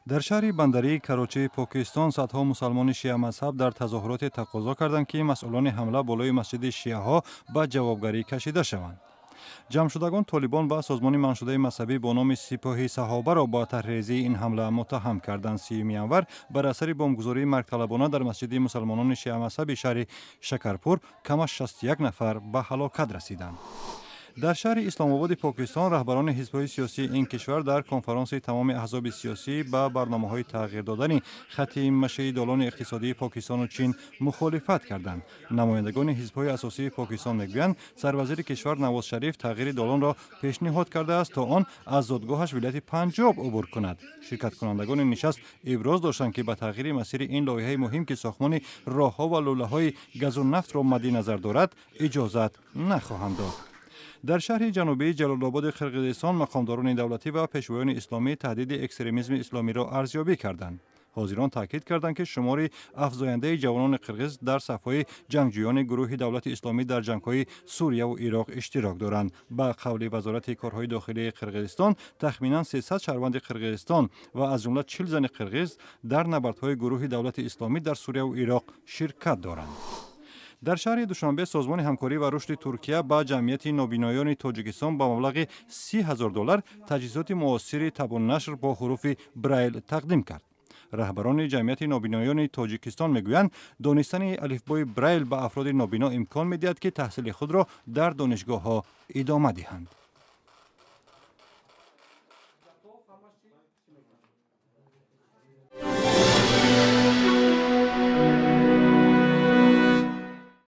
Дар шаҳри бандарии Карочии Покистон садҳо мусалмони шиамазҳаб дар тазоҳуроте тақозо карданд, ки масъулони ҳамла болои масҷиди шиаҳо ба ҷавобгарӣ кашида шаванд. Ҷамъшудагон Толибон ва созмони манъшудаи мазҳабӣ бо номи Сипоҳи Саҳобаро ба тарҳрезии ин ҳамла муттаҳам карданд. 30 январ бар асари бомбгузории маргталабона дар масҷиди мусалмонони шиамазҳаби шаҳри Шакарпур кам аз 61 нафар ба ҳалокат расиданд. Дар шаҳри Исломободи Покистон раҳбарони ҳизбҳои сиёсии ин кишвар дар конфаронси тамоми аҳзоби сиёсӣ ба барномаҳои тағйир додани хатти машии долони иқтисодии Покистону Чин мухолифат карданд. Намояндагони ҳизбҳои асосии Покистон мегӯянд, сарвазири кишвар Навоз Шариф тағйири долонро пешниҳод кардааст, то он аз зодгоҳаш, вилояти Панҷоб, убур кунад. Ширкаткунандагони нишаст иброз доштанд, ки ба тағйири масири ин лоиҳаи муҳим, ки сохтмони роҳҳо ва лӯлаҳои газу нафтро мадди назар дорад, иҷозат нахоҳанд дод. Дар шаҳри ҷанубии Ҷалолободи Қирғизистон мақомдорони давлатӣ ва пешвоёни исломӣ таҳдиди экстремизми исломиро арзёбӣ карданд. Ҳозирон таъкид карданд, ки шумори афзояндаи ҷавонони қирғиз дар сафҳои ҷангҷӯёни гурӯҳи Давлати Исломӣ дар ҷангҳои Сурияву Ироқ иштирок доранд. Ба қавли Вазорати корҳои дохилии Қирғизистон, тахминан 300 шаҳрванди Қирғизистон ва аз ҷумла 40 зани қирғиз дар набардҳои гурӯҳи Давлати Исломӣ дар Сурияву Ироқ ширкат доранд. Дар шаҳри Душанбе Созмони ҳамкорӣ ва рушди Туркия ба Ҷамъияти нобиноёни Тоҷикистон ба маблағи 30 000 доллар таҷҳизоти муосири табъу нашр бо ҳуруфи Брайл тақдим кард. Раҳбарони Ҷамъияти нобиноёни Тоҷикистон мегӯянд, донистани алифбои Брайл ба афроди нобино имкон медиҳад, ки таҳсили худро дар донишгоҳҳо идома диҳанд.